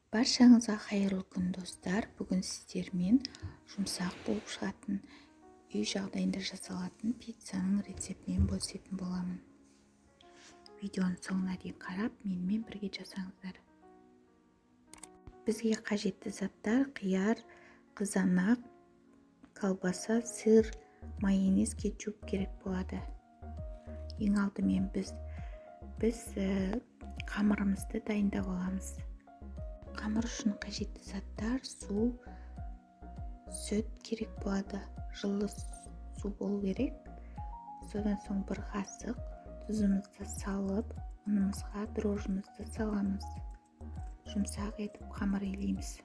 Баршаңызға қайырлы күн, достар. Бүгін сіздермен жұмсақ болып шығатын, үй жағдайында жасалатын пиццаның рецептімен бөлісетін боламын. Видеоның соңына дейін қарап, менімен бірге жасаңыздар. Бізге қажетті заттар: қияр, қызанақ, колбаса, сыр, майонез, кетчуп керек болады. Ең алдымен біз қамырымызды дайындап аламыз. Қамыр үшін қажетті заттар: су, сүт керек болады, жылы су болу керек. Содан соң бір қасық тұзымызды салып, ұнымызға дрожжымызды саламыз. Жұмсақ етіп қамыр илейміз.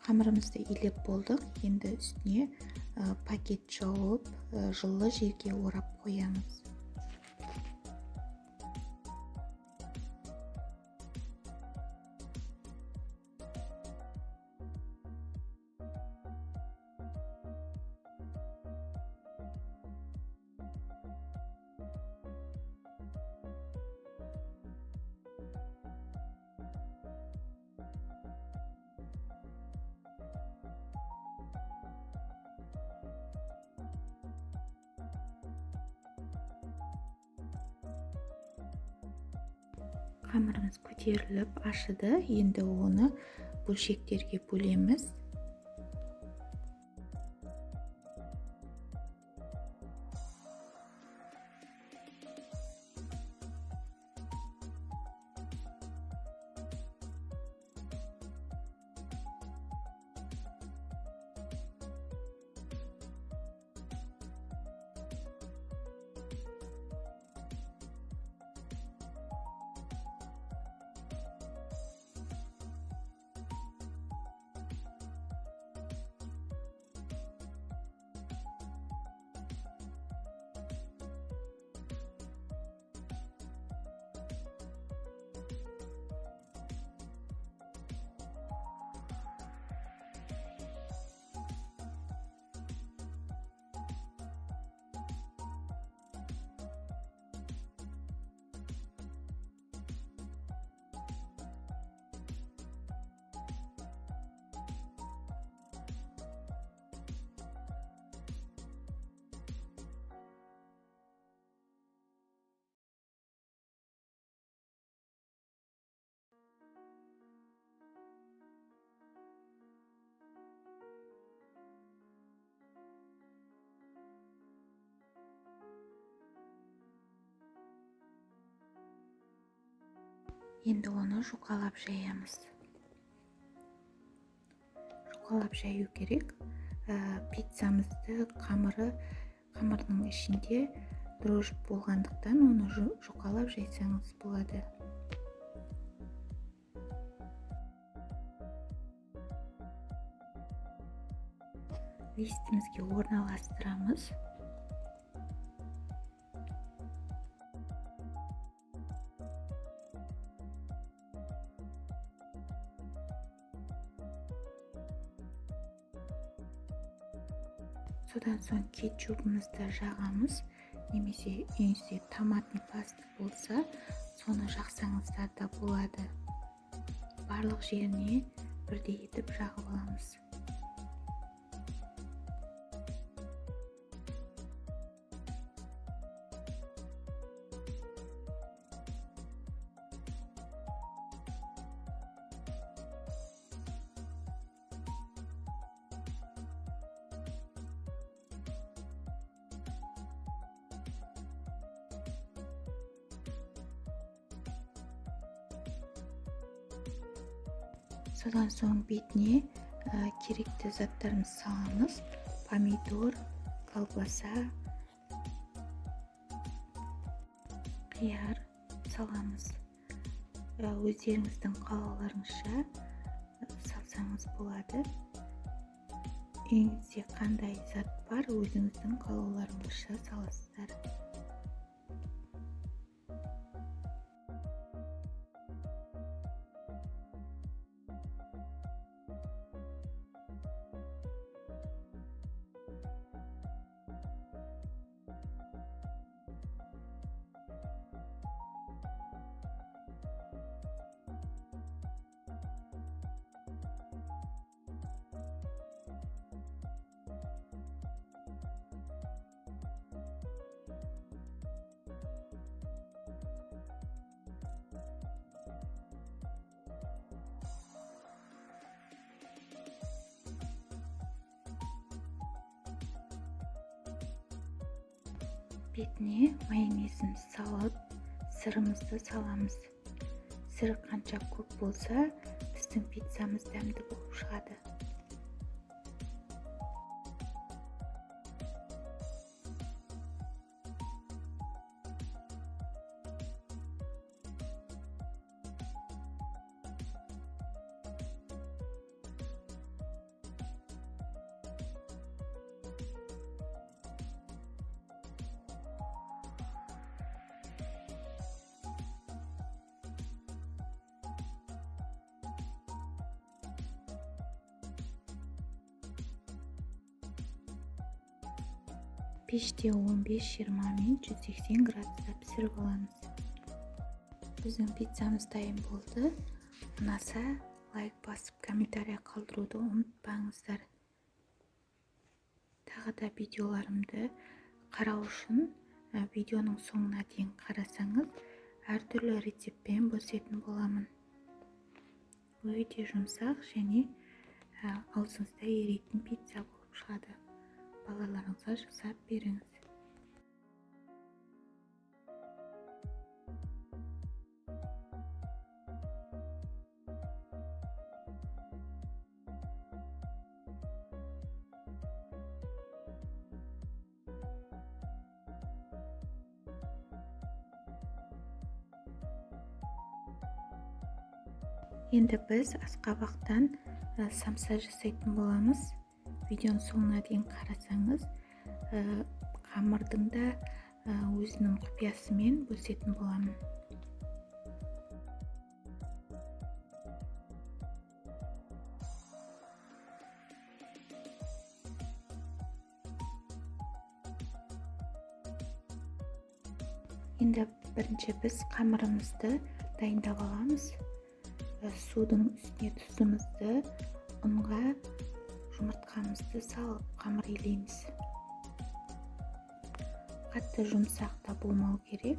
Қамырымызды илеп болдық. Енді үстіне пакет жауып, жылы жерге орап қоямыз. Қамырымыз көтеріліп ашыды. Енді оны бөлшектерге бөлеміз. Енді оны жұқалап жаямыз. Жұқалап жаю керек. Пиццамызды қамырдың ішінде дрожж болғандықтан оны жұқалап жайсаңыз болады. Листімізге орналастырамыз. Содан соң кетчупымызды жағамыз, немесе үйіңізде томатный паста болса, соны жақсаңыздар да болады. Барлық жеріне бірдей етіп жағып аламыз. Содан соң бетіне керекті заттарымызды саламыз. Помидор, колбаса, қияр саламыз. Өздеріңіздің қалауларыңызша салсаңыз болады. Үйіңізде қандай зат бар, өзіңіздің қалауларыңызша саласыздар. Бетіне майонезін салып, сырымызды саламыз. Сыр қанша көп болса, біздің пиццамыз дәмді болып шығады. Пеште 15-20 минут 180 градуста пісіріп аламыз. Біздің пиццамыз дайын болды. Ұнаса лайк басып, комментарий қалдыруды ұмытпаңыздар. Тағы да видеоларымды қарау үшін видеоның соңына дейін қарасаңыз, әртүрлі рецептпен бөлісетін боламын. Өте жұмсақ және аузыңызда еритін пицца болып шығады. Балаларыңызға жасап беріңіз. Енді біз асқабақтан самса жасайтын боламыз. Видеоның соңына дейін қарасаңыз, қамырдың да өзінің құпиясымен бөлісетін боламын. Енді бірінші біз қамырымызды дайындап аламыз. Судың үстіне тұзымызды, ұнға жұмыртқамызды салып қамыр илейміз. Қатты жұмсақ та болмау керек,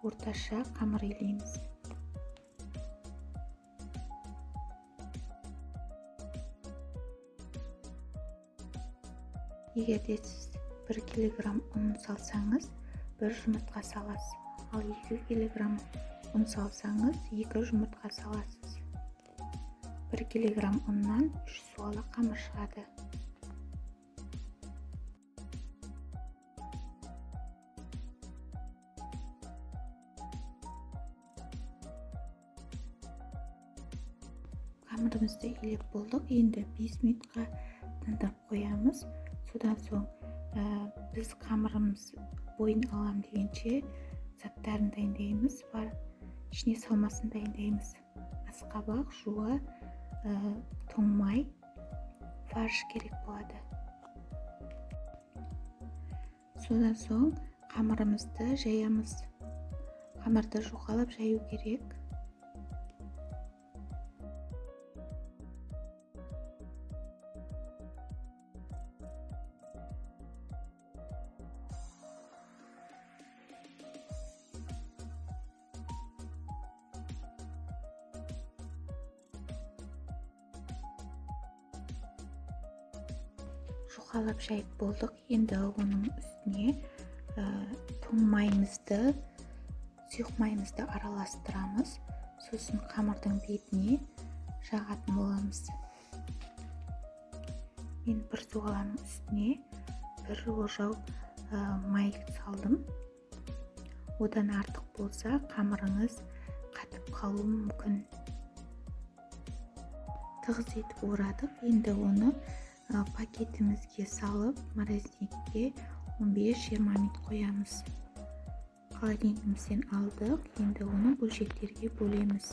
орташа қамыр илейміз. Егер де сіз 1 килограмм ұн салсаңыз, 1 жұмыртқа саласыз. Ал 2 килограмм ұн салсаңыз, 2 жұмыртқа саласыз. 1 килограмм ұннан 3 суала қамыр шығады. Қамырымызды илеп болдық. Енді 5 минутқа тындырып қоямыз. Содан соң біз қамырымыз бойын алам дегенше заттарын дайындаймыз, бар ішіне салмасын дайындаймыз. Асқабақ, жуа, тоңмай, фарш керек болады. Содан соң қамырымызды жаямыз. Қамырды жұқалап жаю керек. Жұқалап жайып болдық. Енді оның үстіне тоң майымызды, сұйық майымызды араластырамыз. Сосын қамырдың бетіне жағатын боламыз. Мен бір зуғаланың үстіне бір ожау май салдым. Одан артық болса, қамырыңыз қатып қалуы мүмкін. Тығыз етіп орадық. Енді оны пакетімізге салып, морозильникке 15-20 минут қоямыз. Холодильнигімізден алдық. Енді оны бөлшектерге бөлеміз.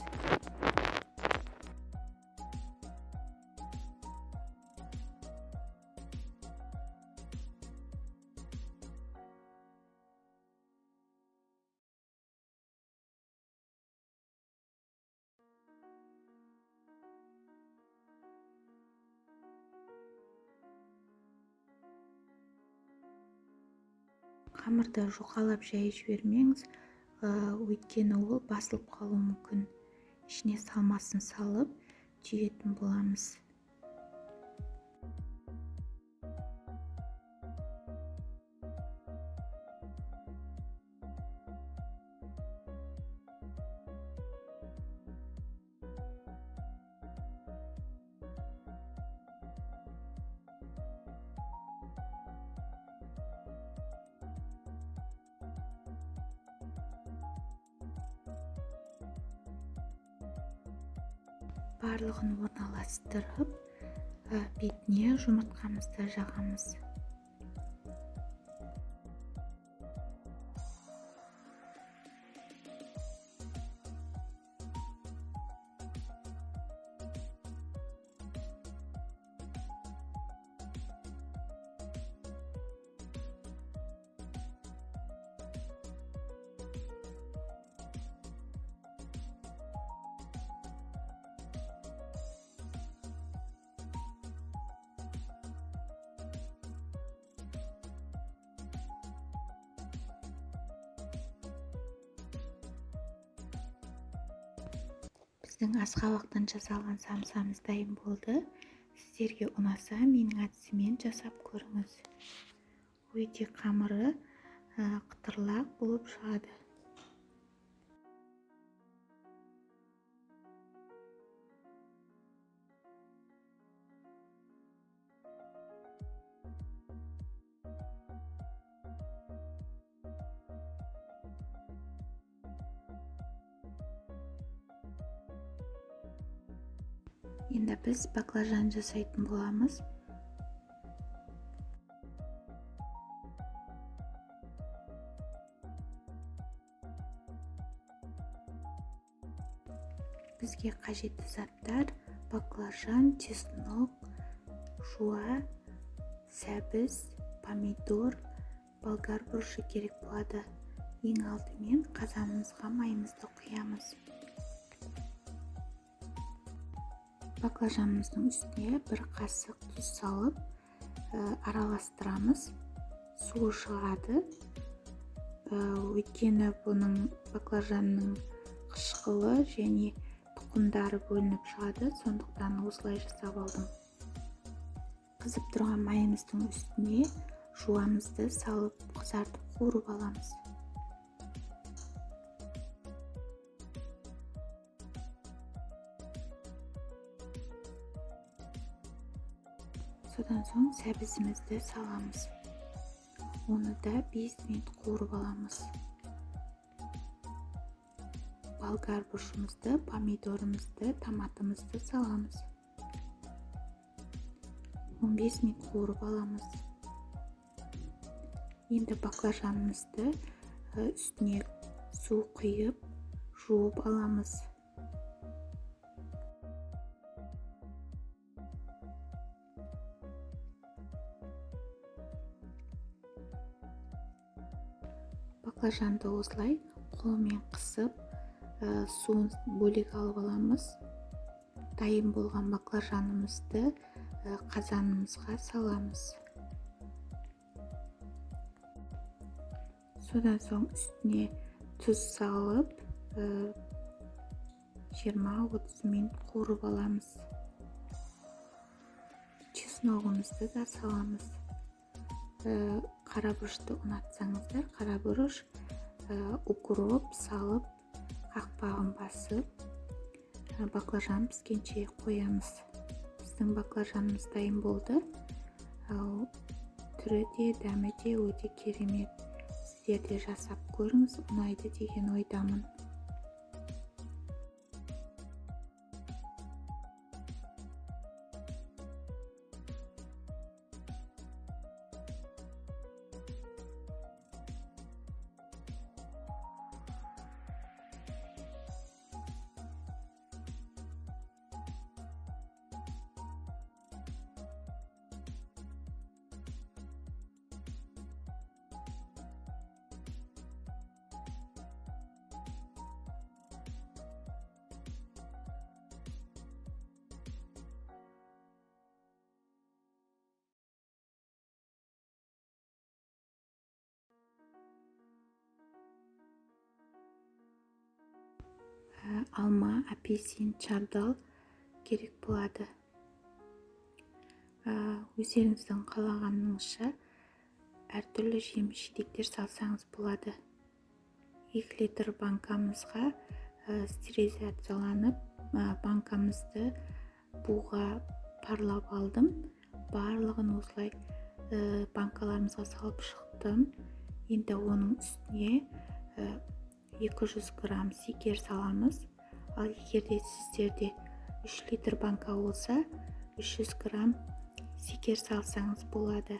Қамырды жұқалап жайып жібермеңіз, өйткені ол басылып қалуы мүмкін. Ішіне салмасын салып түйетін боламыз. Барлығын орналастырып, бетіне жұмыртқамызды жағамыз. Біздің асқабақтан жасалған самсамыз дайын болды. Сіздерге ұнаса, менің әдісіммен жасап көріңіз. Өте қамыры қытырлақ болып шығады. Енді біз баклажан жасайтын боламыз. Бізге қажетті заттар: баклажан, чеснок, жуа, сәбіз, помидор, болгар бұрышы керек болады. Ең алдымен қазанымызға майымызды құямыз. Баклажанымыздың үстіне бір қасық тұз салып, араластырамыз. Суы шығады. Өйткені бұның баклажанның қышқылы және тұқымдары бөлініп шығады, сондықтан осылай жасап алдым. Қызып тұрған майымыздың үстіне жуамызды салып қызартып қуырып аламыз. Содан соң сәбізімізді саламыз. Оны да 5 минут қуырып аламыз. Болгар бұрышымызды, помидорымызды, томатымызды саламыз. 15 минут қуырып аламыз. Енді баклажанымызды үстіне су құйып, жуып аламыз. Баклажанды осылай қолмен қысып, суын бөлек алып аламыз. Дайын болған баклажанымызды қазанымызға саламыз. Содан соң үстіне тұз салып, 20-30 минут қуырып аламыз. Чесногымызды да саламыз. Қара бұрышты ұнатсаңыздар, қара бұрыш, укроп салып, қақпағын басып, Баклажан піскенше қоямыз. Біздің баклажанымыз дайын болды. Ал түрі де, дәмі де өте керемет. Сіздер де жасап көріңіз, ұнайды деген ойдамын. Алма, апельсин, шабдал керек болады. Өздеріңіздің қалағаныңызша әртүрлі жеміс-жидектер салсаңыз болады. 2 литр банкамызға стерилизацияланып, банкамызды буға парлап алдым. Барлығын осылай банкаларымызға салып шықтым. Енді оның үстіне 200 грамм секер саламыз. Ал егер де сіздерде 3 литр банка болса, 300 грамм секер салсаңыз болады.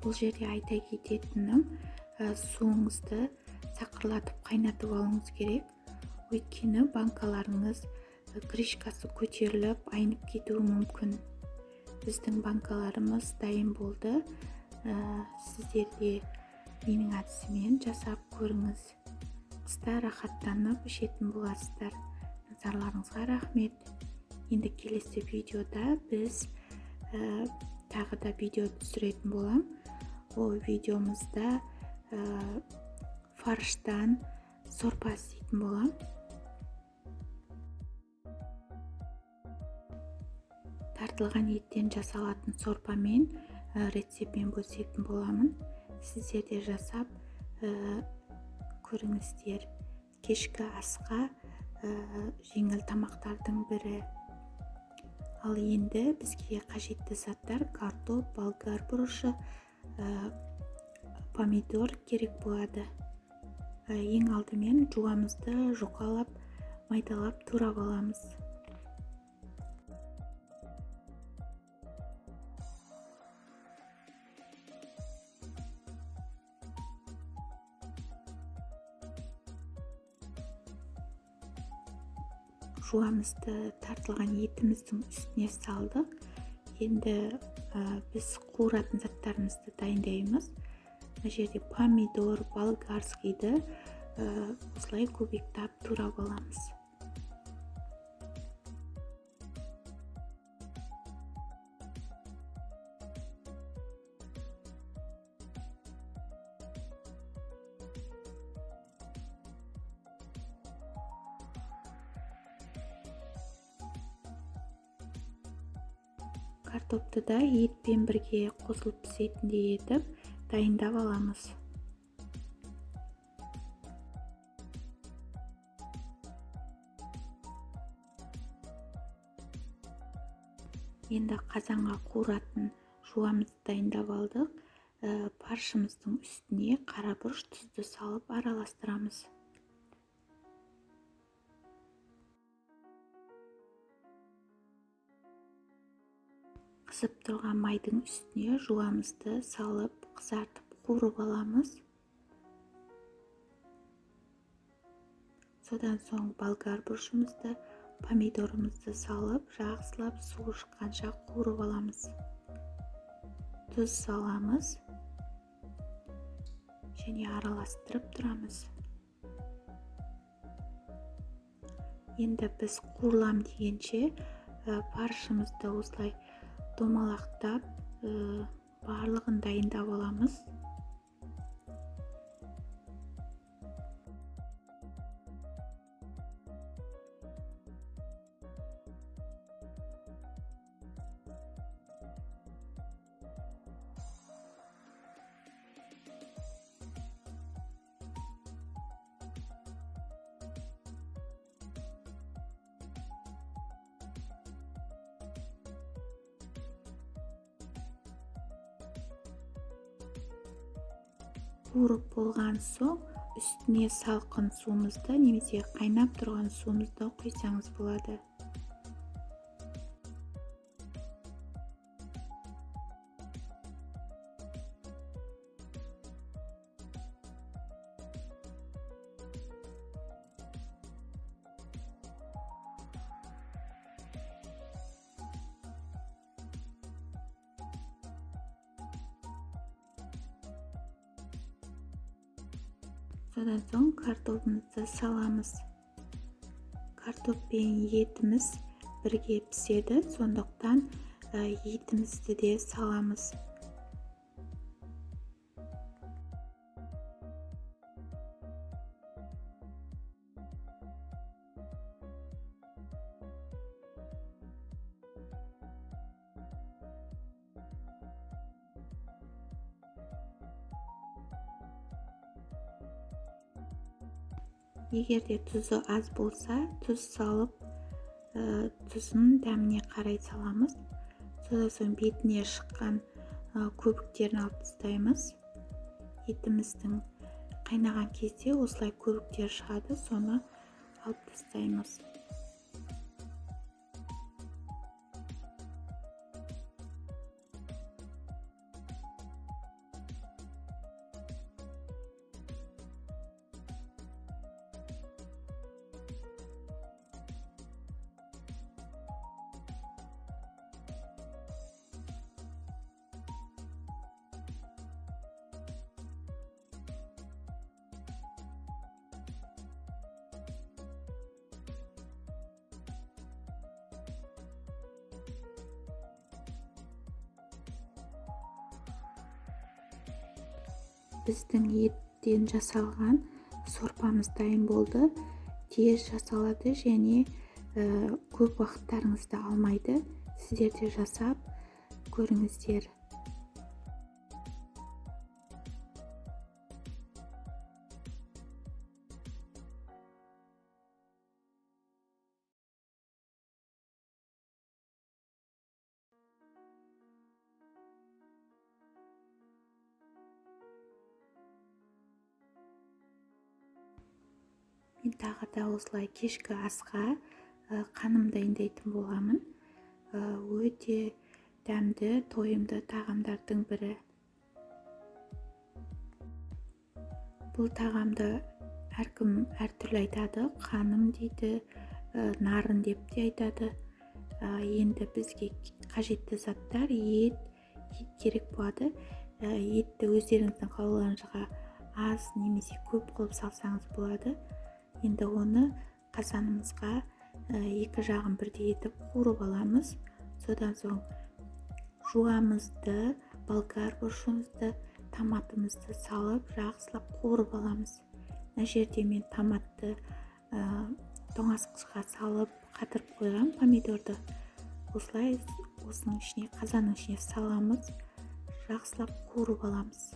Бұл жерде айта кететінім, суыңызды сақырлатып қайнатып алуыңыз керек. Өйткені банкаларыңыз крышкасы көтеріліп, айнып кетуі мүмкін. Біздің банкаларымыз дайын болды. Сіздер де менің әдісіммен жасап көріңіз. Қыста рахаттанып ішетін боласыздар. Назарларыңызға рахмет. Енді келесі видеода біз тағы да видео түсіретін болам. Ол видеомызда фарштан сорпа істейтін болам. Тартылған еттен жасалатын сорпамен рецептмен бөлісетін боламын. Сіздер де жасап көріңіздер. Кешкі асқа жеңіл тамақтардың бірі. Ал енді бізге қажетті заттар картоп, болгар бұрышы, помидор керек болады. Ең алдымен жуамызды жұқалап, майдалап турап аламыз. Жуамызды тартылған етіміздің үстіне салдық. Енді біз қуыратын заттарымызды дайындаймыз. Мына жерде помидор, болгарскийді осылай кубиктап турап аламыз. Картопты да етпен бірге қосылып пісетіндей етіп дайындап аламыз. Енді қазанға қуыратын жуамызды дайындап алдық. Фаршымыздың үстіне қара бұрыш, тұзды салып араластырамыз. Қызып тұрған майдың үстіне жуамызды салып, қызартып қуырып аламыз. Содан соң болгар бұрышымызды, помидорымызды салып, жақсылап суы шыққанша қуырып аламыз. Тұз саламыз. Және араластырып тұрамыз. Енді біз қуырылам дегенше фаршымызды осылай домалақтап, барлығын дайындап аламыз. Қуырып болған соң үстіне салқын суымызды немесе қайнап тұрған суымызды құйсаңыз болады. Содан соң картопымызды саламыз. Картоп пен етіміз бірге піседі, сондықтан етімізді де саламыз. Егер де тұзы аз болса, тұз салып, тұзын дәміне қарай саламыз. Содан соң бетіне шыққан көбіктерін алып тастаймыз. Етіміздің қайнаған кезде осылай көбіктер шығады, соны алып тастаймыз. Біздің еттен жасалған сорпамыз дайын болды. Тез жасалады және көп уақыттарыңызды алмайды. Сіздер де жасап көріңіздер. Мен тағы да осылай кешкі асқа қаным дайындайтын боламын. Өте дәмді, тойымды тағамдардың бірі. Бұл тағамды әркім әртүрлі айтады. Қаным дейді, нарын деп те айтады. Енді бізге қажетті заттар ет керек болады. Етті өздеріңіздің қалауларыңызға аз немесе көп қылып салсаңыз болады. Енді оны қазанымызға екі жағын бірдей етіп қуырып аламыз. Содан соң жуамызды, болгар бұрышымызды, томатымызды салып жақсылап қуырып аламыз. Мына жерде мен томатты тоңазытқышқа салып қатырып қойғам помидорды. Осылай осының ішіне, қазанның ішіне саламыз, жақсылап қуырып аламыз.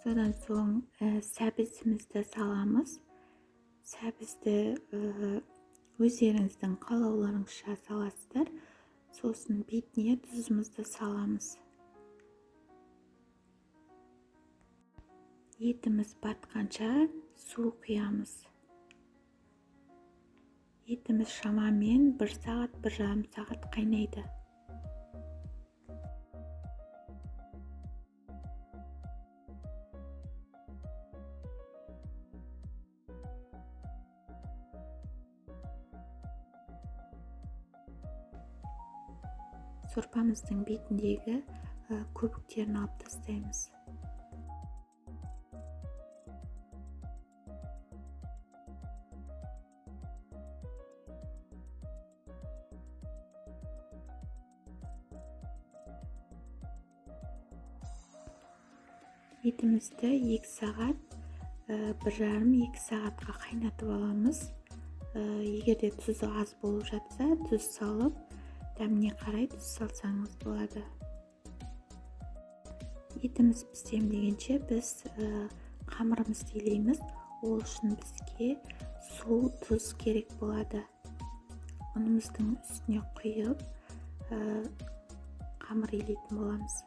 Содан соң сәбізімізді саламыз. Сәбізді өздеріңіздің қалауларыңызша саласыздар. Сосын бетіне тұзымызды саламыз. Етіміз батқанша су құямыз. Етіміз шамамен 1 сағат, 1,5 сағат қайнайды. Сорпамыздың бетіндегі көбіктерін алып тастаймыз. Етімізді 2 сағат, 1,5-2 сағатқа қайнатып аламыз. Егер де тұзы аз болып жатса, тұз салып, дәміне қарай тұз салсаңыз болады. Етіміз пісем дегенше біз қамырымызды илейміз. Ол үшін бізге су, тұз керек болады. Ұнымыздың үстіне құйып, қамыр илейтін боламыз.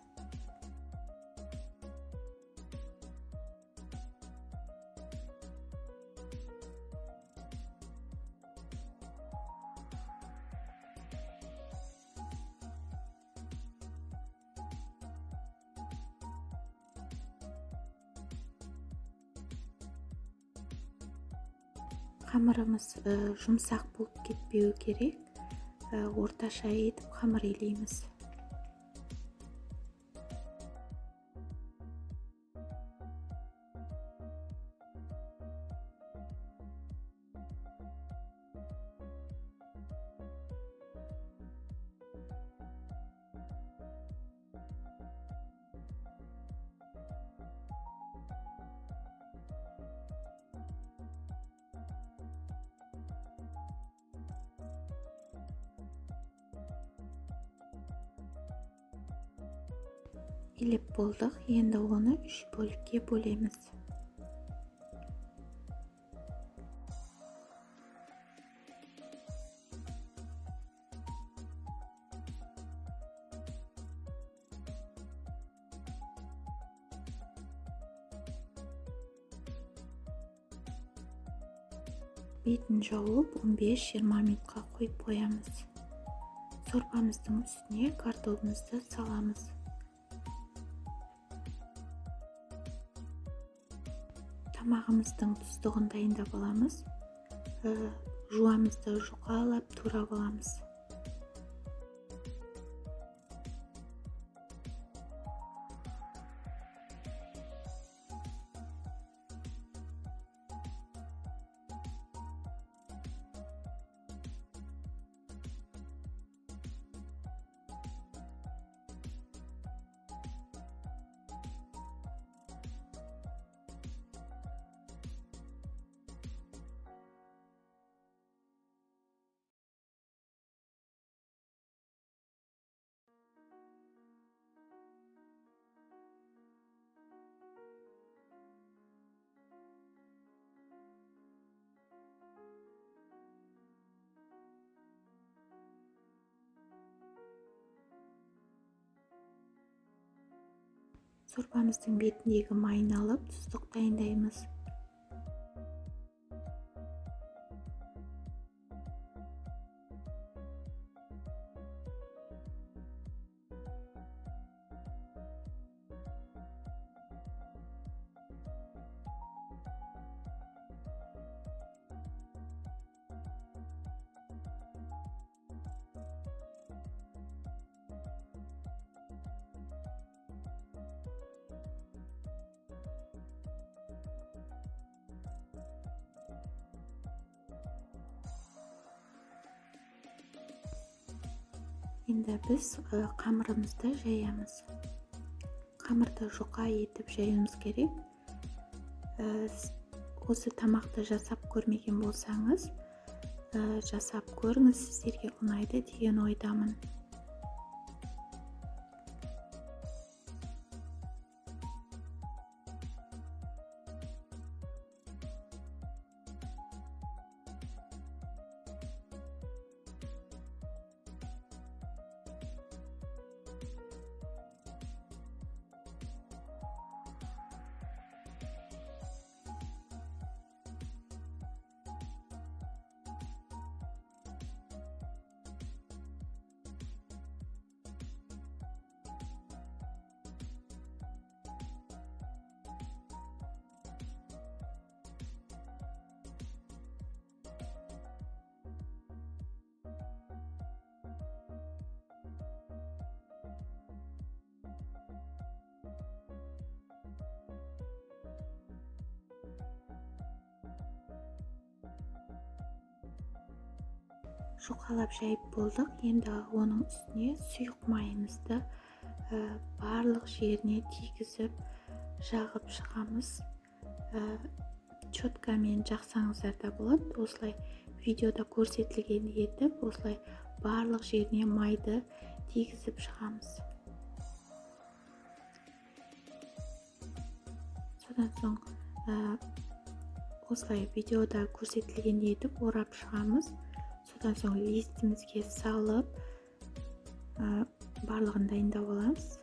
Қамырымыз жұмсақ болып кетпеуі керек, орташа етіп қамыр илейміз. Илеп болдық, енді оны 3 бөлікке бөлеміз. Бетін жауып 15-20 минутқа қойып қоямыз. Сорпамыздың үстіне картобымызды саламыз. Тамағымыздың тұздығын дайындап аламыз. Жуамызды жұқалап турап аламыз. Сорпамыздың бетіндегі майын алып, тұздық дайындаймыз. Енді біз қамырымызды жаямыз. Қамырды жұқа етіп жаюымыз керек. Осы тамақты жасап көрмеген болсаңыз, жасап көріңіз, сіздерге ұнайды деген ойдамын. Жұқалап жайып болдық. Енді оның үстіне сұйық майымызды барлық жеріне тигізіп жағып шығамыз. Четкамен жақсаңыздар да болады. Осылай видеода көрсетілген етіп, осылай барлық жеріне майды тигізіп шығамыз. Содан соң осылай видеода көрсетілген етіп орап шығамыз. Содан соң листімізге салып, барлығын дайындап аламыз.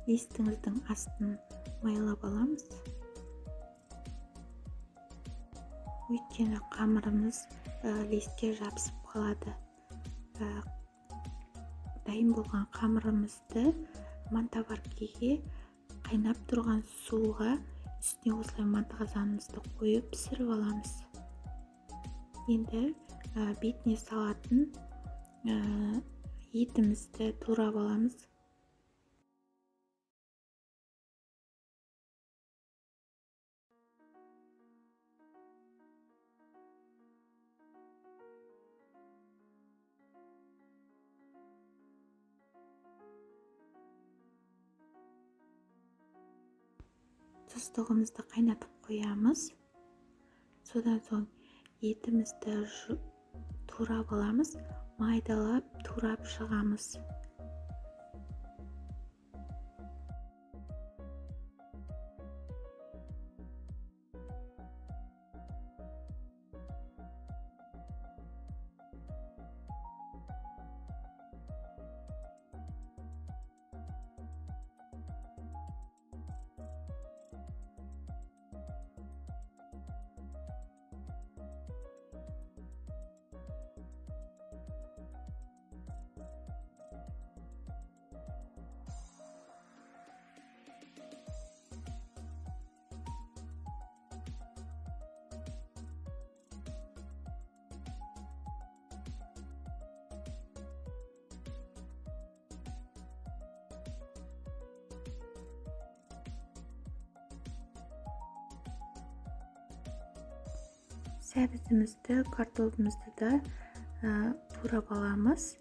Листіңіздің астын майлап аламыз. Өйткені қамырымыз листке жабысып қалады. Дайын болған қамырымызды мантоваркеге қайнап тұрған суға үстіне осылай манты қазанымызды қойып пісіріп аламыз. Енді бетіне салатын етімізді турап аламыз. Тұздығымызды қайнатып қоямыз. Содан соң етімізді турап аламыз, майдалап турап шығамыз. Сәбізімізді, картопымызды да турап аламыз.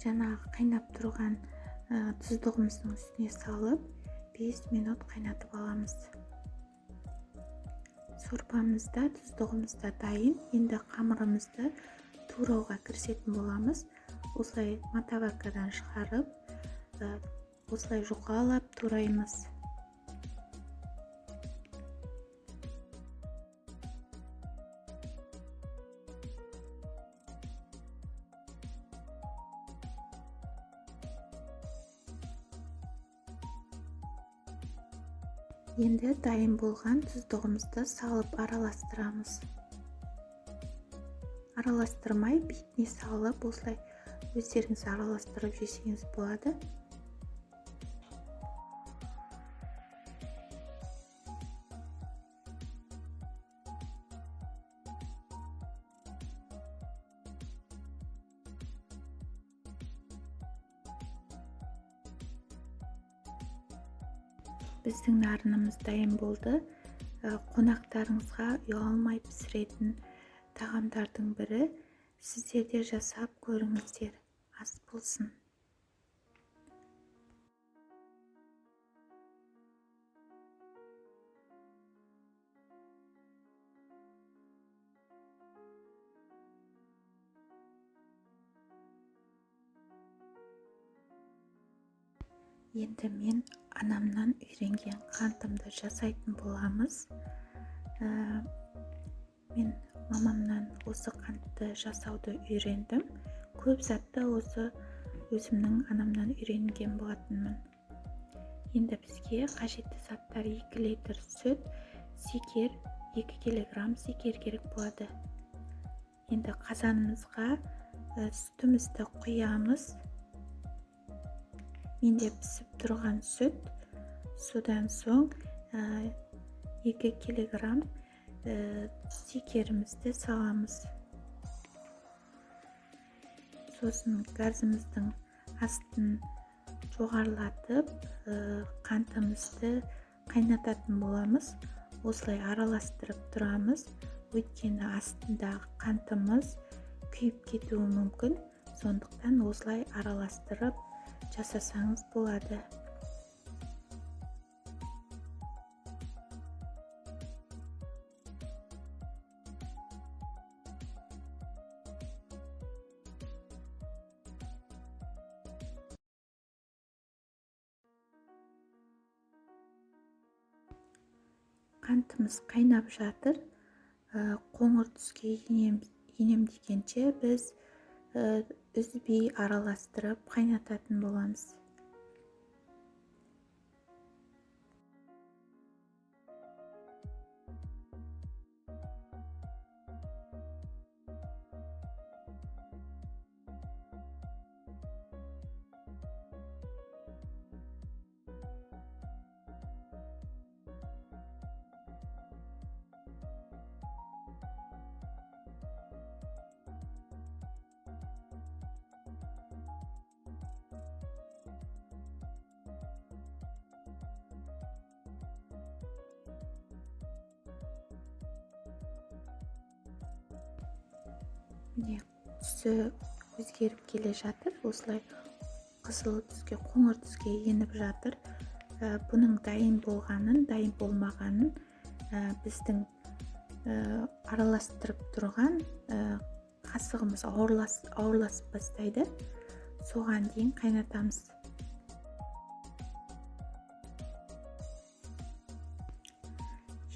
Жаңағы қайнап тұрған тұздығымыздың үстіне салып 5 минут қайнатып аламыз. Сорпамыз да, тұздығымыз да дайын. Енді қамырымызды турауға кірісетін боламыз. Осылай мантоваркадан шығарып, осылай жұқалап тураймыз. Енді дайын болған тұздығымызды салып араластырамыз. Араластырмай бетіне салып, осылай өздеріңіз араластырып жесеңіз болады. Біздің нарынымыз дайын болды. Қонақтарыңызға ұялмай пісіретін тағамдардың бірі. Сіздер де жасап көріңіздер, ас болсын. Енді мен анамнан үйренген қантымды жасайтын боламыз. Мен мамамнан осы қантты жасауды үйрендім. Көп затты осы өзімнің анамнан үйренген болатынмын. Енді бізге қажетті заттар 2 литр сүт, секер, 2 килограмм секер керек болады. Енді қазанымызға сүтімізді құямыз. Менде пісіп тұрған сүт, содан соң 2 килограмм секерімізді саламыз. Сосын газымыздың астын жоғарылатып, қантымызды қайнататын боламыз. Осылай араластырып тұрамыз, өйткені астындағы қантымыз күйіп кетуі мүмкін. Сондықтан осылай араластырып жасасаңыз болады. Қантымыз қайнап жатыр. Қоңыр түске енем дегенше біз үзбей араластырып қайнататын боламыз. Міне, түсі өзгеріп келе жатыр. Осылай қызыл түске, қоңыр түске еніп жатыр. Бұның дайын болғанын, дайын болмағанын біздің араластырып тұрған қасығымыз ауырласып бастайды. Соған дейін қайнатамыз.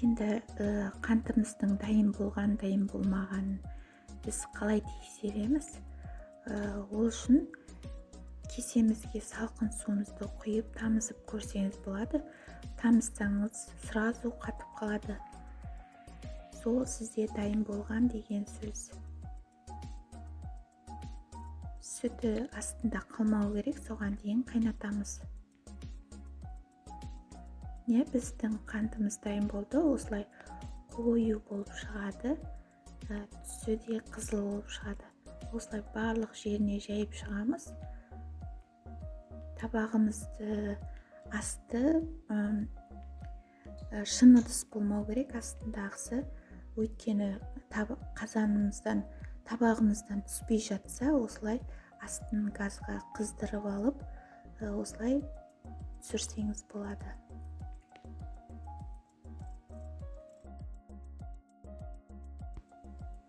Енді қантымыздың дайын болған, дайын болмағанын біз қалай тексереміз? Ол үшін кесемізге салқын суымызды құйып тамызып көрсеңіз болады. Тамызсаңыз сразу қатып қалады. Сол сізде дайын болған деген сөз. Сүті астында қалмау керек, соған дейін қайнатамыз. Не, біздің қантымыз дайын болды. Осылай қою болып шығады. Түсі де қызыл болып шығады. Осылай барлық жеріне жайып шығамыз. Табағымызды асты шын ыдыс болмау керек астындағысы, өйткені қазанымыздан, табағымыздан түспей жатса, осылай астын газға қыздырып алып, осылай түсірсеңіз болады.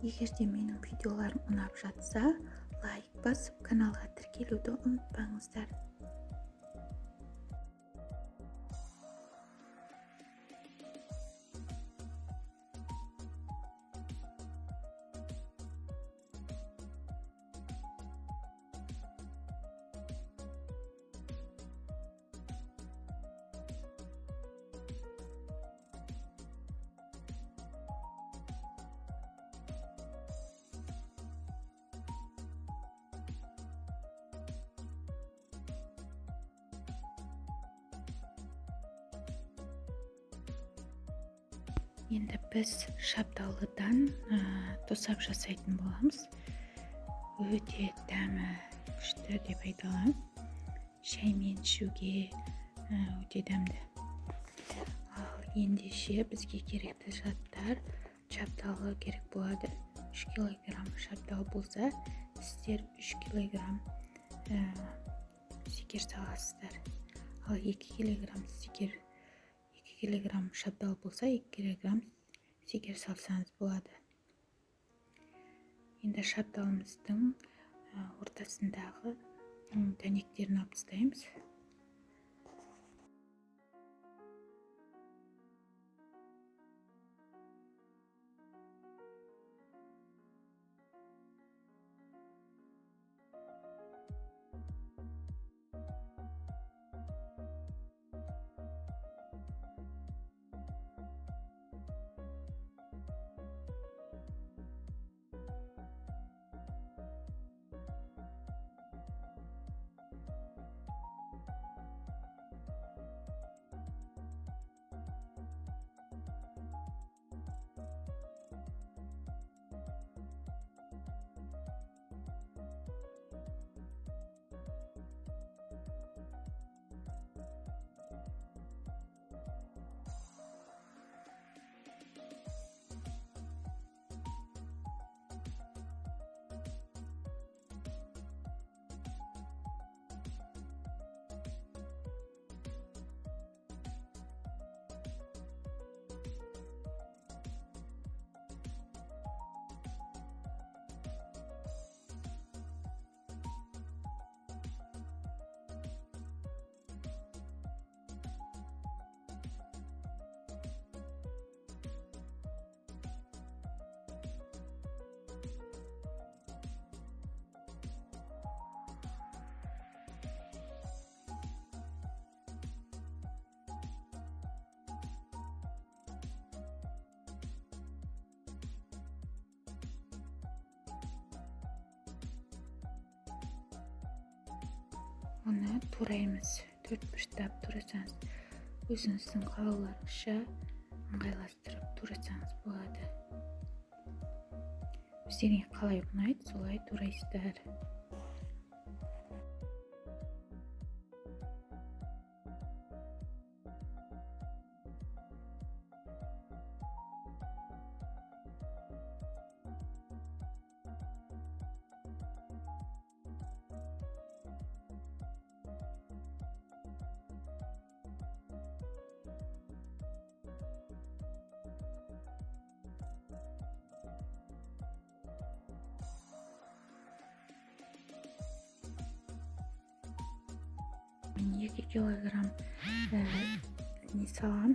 Егер де менің видеоларым ұнап жатса, лайк басып, каналға тіркелуді ұмытпаңыздар. Енді біз шабдалыдан тосап жасайтын боламыз. Өте дәмі күшті деп айта аламын. Шаймен ішуге өте дәмді. Ал ендеше бізге керекті заттар шабдалы керек болады. 3 килограмм шабдал болса, сіздер 3 килограмм шекер саласыздар. Ал 2 килограмм шекер, 2 килограмм шабдал болса, 2 килограмм шекер салсаңыз болады. Енді шабдалымыздың ортасындағы дәнектерін алып тастаймыз. Оны тураймыз, төрт бұрыштап турасаңыз, өзіңіздің қалауларыңызша ыңғайластырып турасаңыз болады. Өздеріңе қалай ұнайды, солай турайсыздар. Мен 2 килограмм не салғам,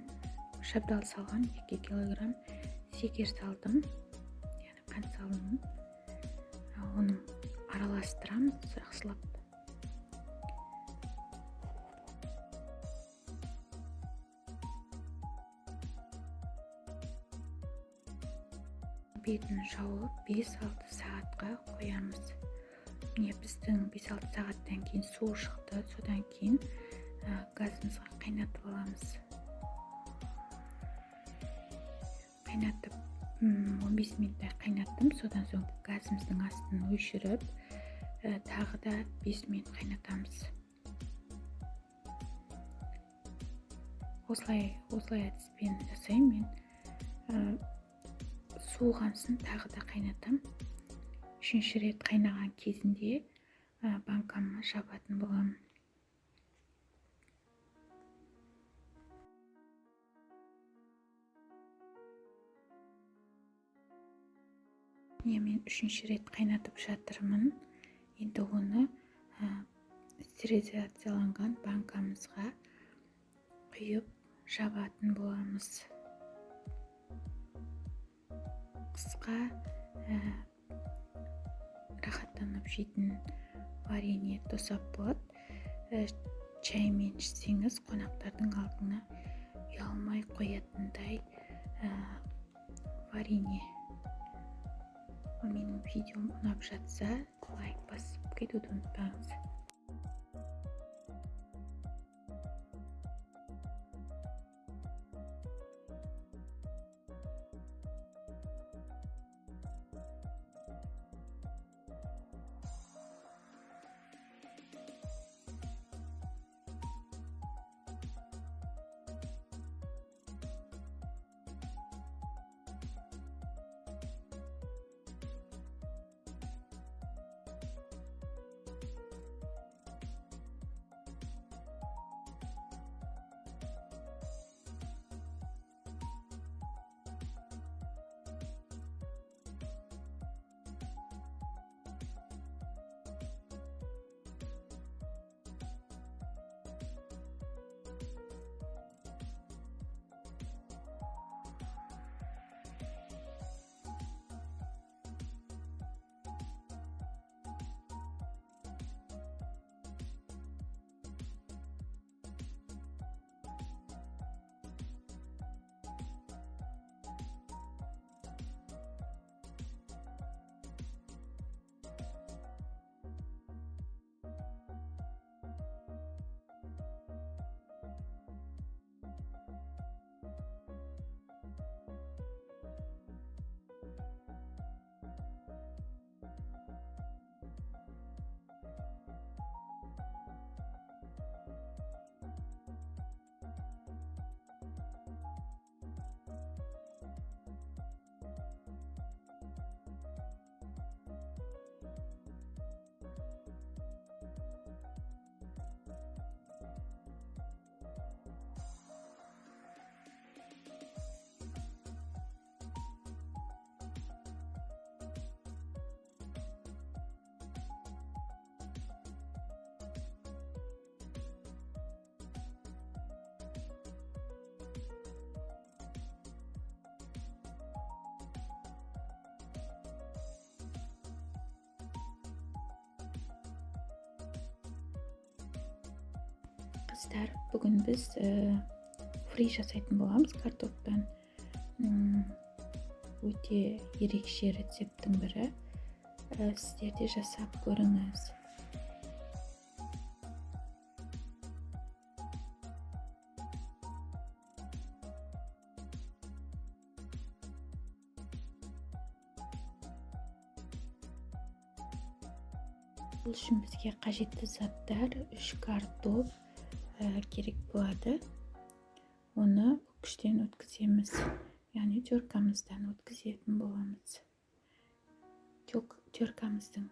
шабдал салғам, 2 килограмм шекер салдым, яғни қант салдым. Оны араластырамыз жақсылап. Бетін жауып 5-6 сағатқа қоямыз. Міне біздің 5-6 сағаттан кейін су шықты. Содан кейін газымызға қайнатып аламыз. Қайнатып 15 минуттай қайнаттым. Содан соң газымыздың астын өшіріп, тағы да 5 минут қайнатамыз. Осылай әдіспен жасаймын мен. Суығансын тағы да қайнатам. Үшінші рет қайнаған кезінде банкамды жабатын боламын. Міне мен үшінші рет қайнатып жатырмын. Енді оны стерилизацияланған банкамызға құйып жабатын боламыз. Қысқа рахаттанып жейтін варенье тосап болады. Чаймен ішсеңіз қонақтардың алдына ұялмай қоятындай варенье. Менің видеом ұнап жатса, лайк басып кетуді ұмытпаңыз. Қыздар, бүгін біз фри жасайтын боламыз картоптан. Өте ерекше рецепттің бірі. Сіздер де жасап көріңіз. Бұл үшін бізге қажетті заттар: 3 картоп керек болады. Оны күштен өткіземіз, яғни теркамыздан өткізетін боламыз. Теркамыздың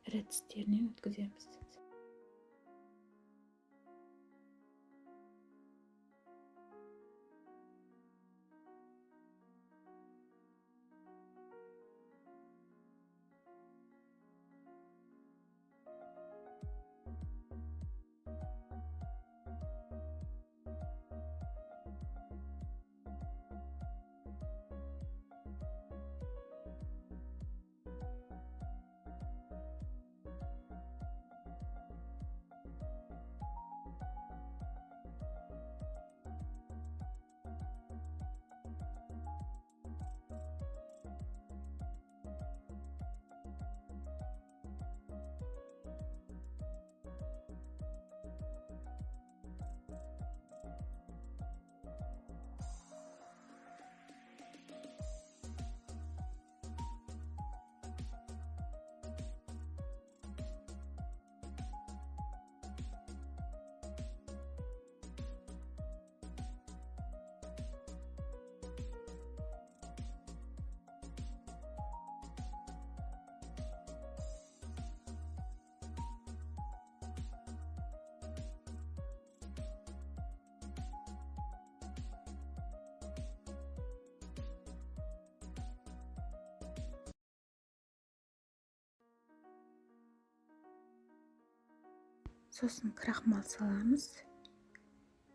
ірі тістерінен өткіземіз. Сосын крахмал саламыз.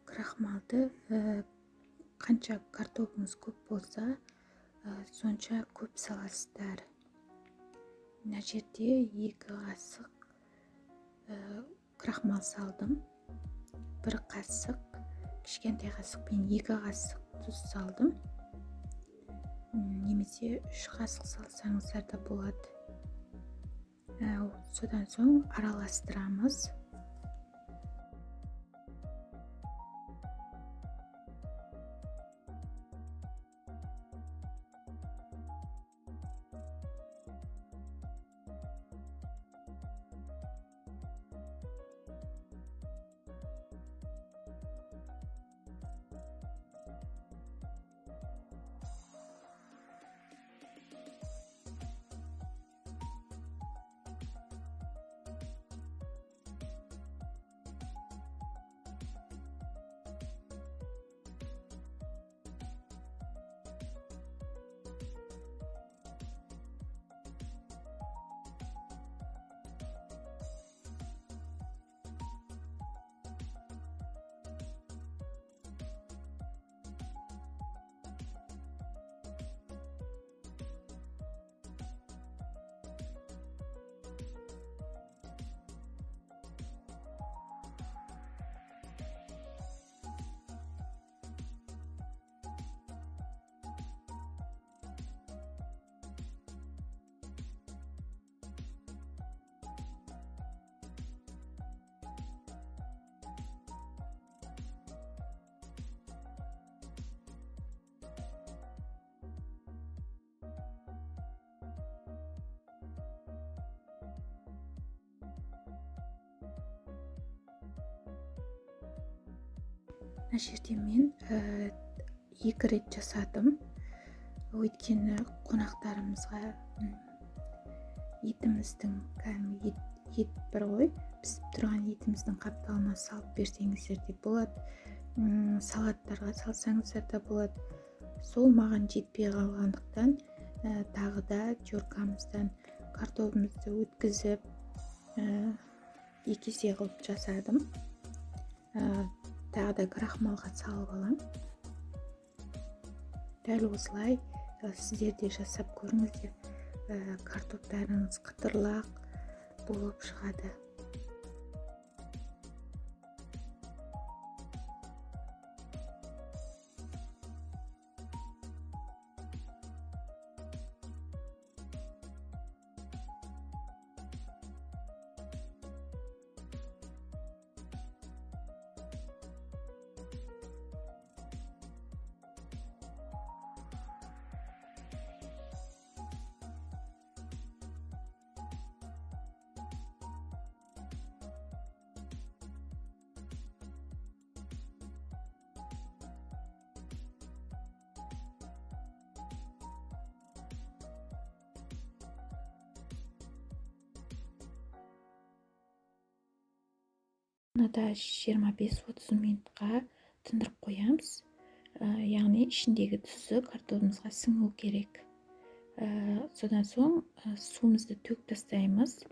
Крахмалды қанша картопыңыз көп болса, сонша көп саласыздар. Мына жерде 2 қасық крахмал салдым. 1 қасық, кішкентай қасықпен 2 қасық тұз салдым. Немесе 3 қасық салсаңыздар да болады. Содан соң араластырамыз. Мына жерде мен 2 рет жасадым. Өйткені қонақтарымызға етіміздің кәдімгі ет бар ғой, пісіп тұрған етіміздің қапталына салып берсеңіздер де болады, салаттарға салсаңыздар да болады. Сол маған жетпей қалғандықтан, тағы да теркамыздан картопымызды өткізіп, 2 есе қылып жасадым. Тағы да крахмалға салып аламын. Дәл осылай сіздер де жасап көріңіздер. Картоптарыңыз қытырлақ болып шығады. Бұны да 25-30 минутқа тындырып қоямыз. Яғни ішіндегі тұзы картобымызға сіңу керек. Содан соң суымызды төгіп тастаймыз.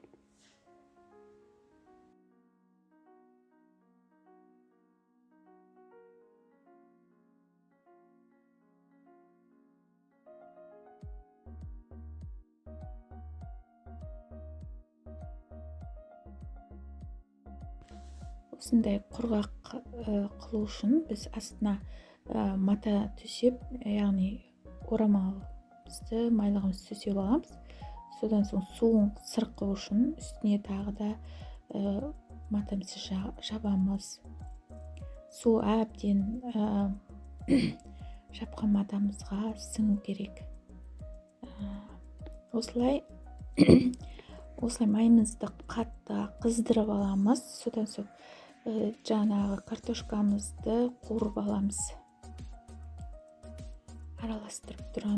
Осындай құрғақ қылу үшін біз астына мата төсеп, яғни орамалымызды, майлығымызды төсеп аламыз. Содан соң суын сырқу үшін үстіне тағы да матамызды жабамыз. Су әбден жапқан матамызға сіңу керек. Осылай майымызды қатты қыздырып аламыз. Содан соң жаңағы картошкамызды қуырып аламыз. Араластырып тұрамыз.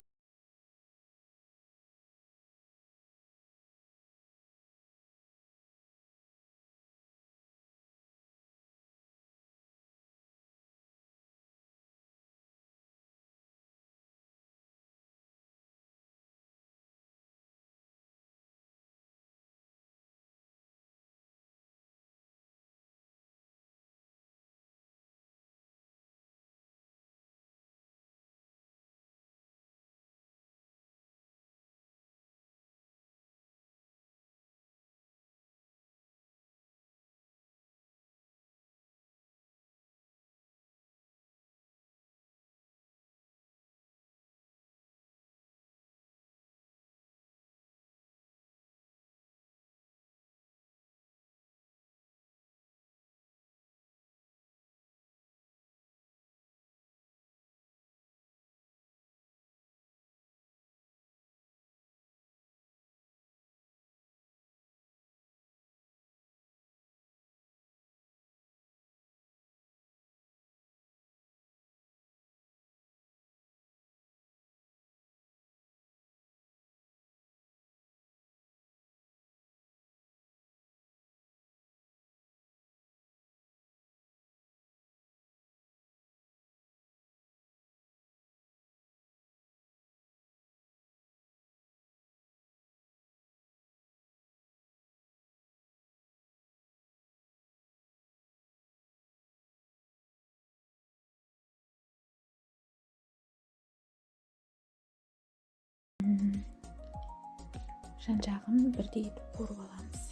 Жан-жағын бірдей етіп қуырып аламыз.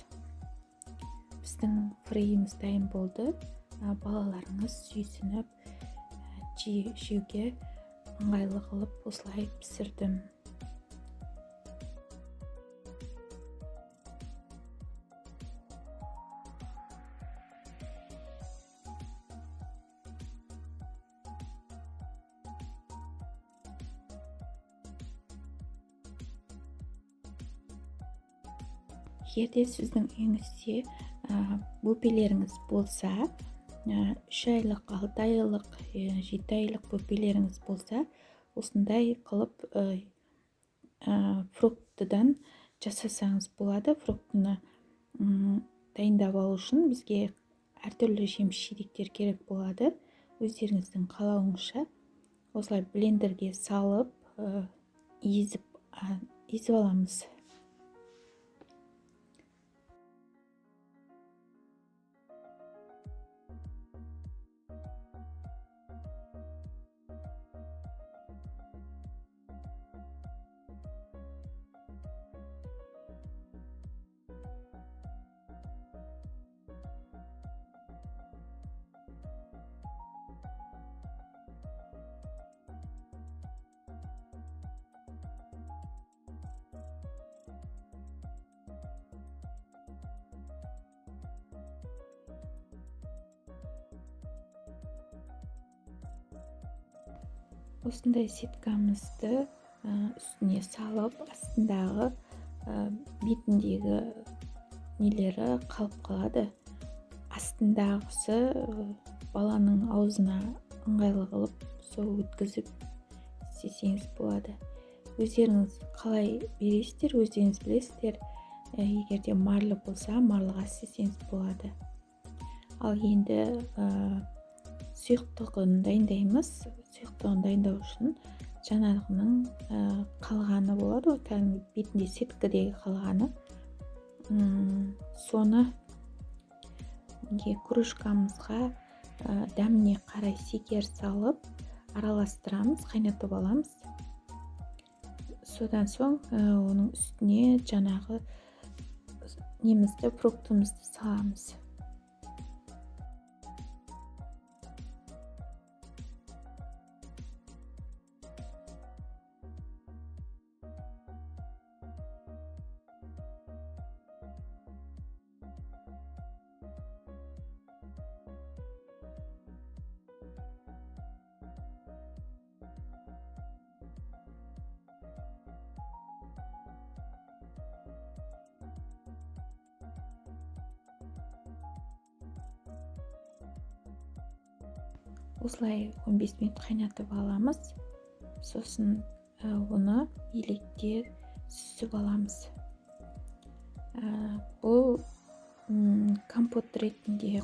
Біздің фриіміз дайын болды. Балаларыңыз сүйсініп жеуге ыңғайлы қылып осылай пісірдім. Егер де сіздің үйіңізде бөпелеріңіз болса, 3 айлық, 6 айлық, 7 айлық бөпелеріңіз болса, осындай қылып фруктыдан жасасаңыз болады. Фруктыны дайындап алу үшін бізге әртүрлі жеміс-жидектер керек болады. Өздеріңіздің қалауыңызша осылай блендерге салып, езіп аламыз. Осындай сеткамызды үстіне салып, астындағы бетіндегі нелері қалып қалады. Астындағысы баланың аузына ыңғайлы қылып сол өткізіп істесеңіз болады. Өздеріңіз қалай бересіздер, өздеріңіз білесіздер. Егер де марлы болса, марлыға істесеңіз болады. Ал енді сұйықтығын дайындаймыз. Сұйықтығын дайындау үшін жаңағының қалғаны болады ғой, кәдімгі бетінде сеткідегі қалғаны. Соны кружкамызға дәміне қарай шекер салып араластырамыз, қайнатып аламыз. Содан соң оның үстіне жаңағы немізді, фруктымызды саламыз. Осылай 15 минут қайнатып аламыз. Сосын оны електе сүзіп аламыз. Бұл компот ретінде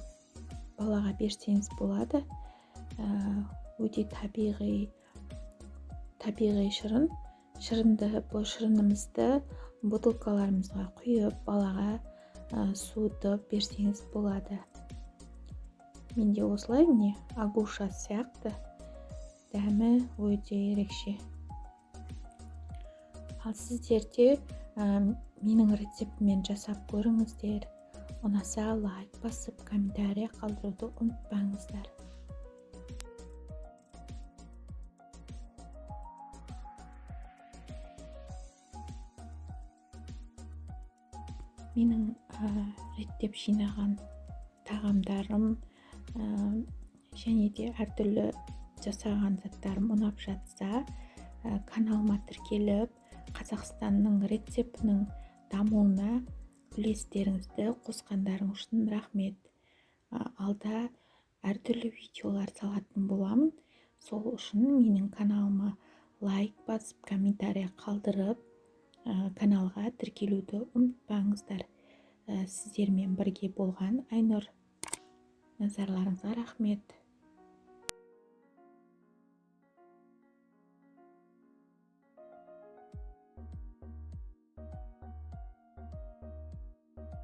балаға берсеңіз болады. Өте табиғи шырын. Шырынды, бұл шырынымызды бутылкаларымызға құйып, балаға суытып берсеңіз болады. Менде осылай міне агуша сияқты, дәмі өте ерекше. Ал сіздер де менің рецептіммен жасап көріңіздер. Ұнаса лайк басып, комментарий қалдыруды ұмытпаңыздар. Менің реттеп жинаған тағамдарым және де әртүрлі жасаған заттарым ұнап жатса, каналыма тіркеліп, Қазақстанның рецептінің дамуына үлестеріңізді қосқандарың үшін рахмет. Алда әртүрлі видеолар салатын боламын. Сол үшін менің каналыма лайк басып, комментарий қалдырып, каналға тіркелуді ұмытпаңыздар. Сіздермен бірге болған Айнұр. Назарларыңызға рахмет.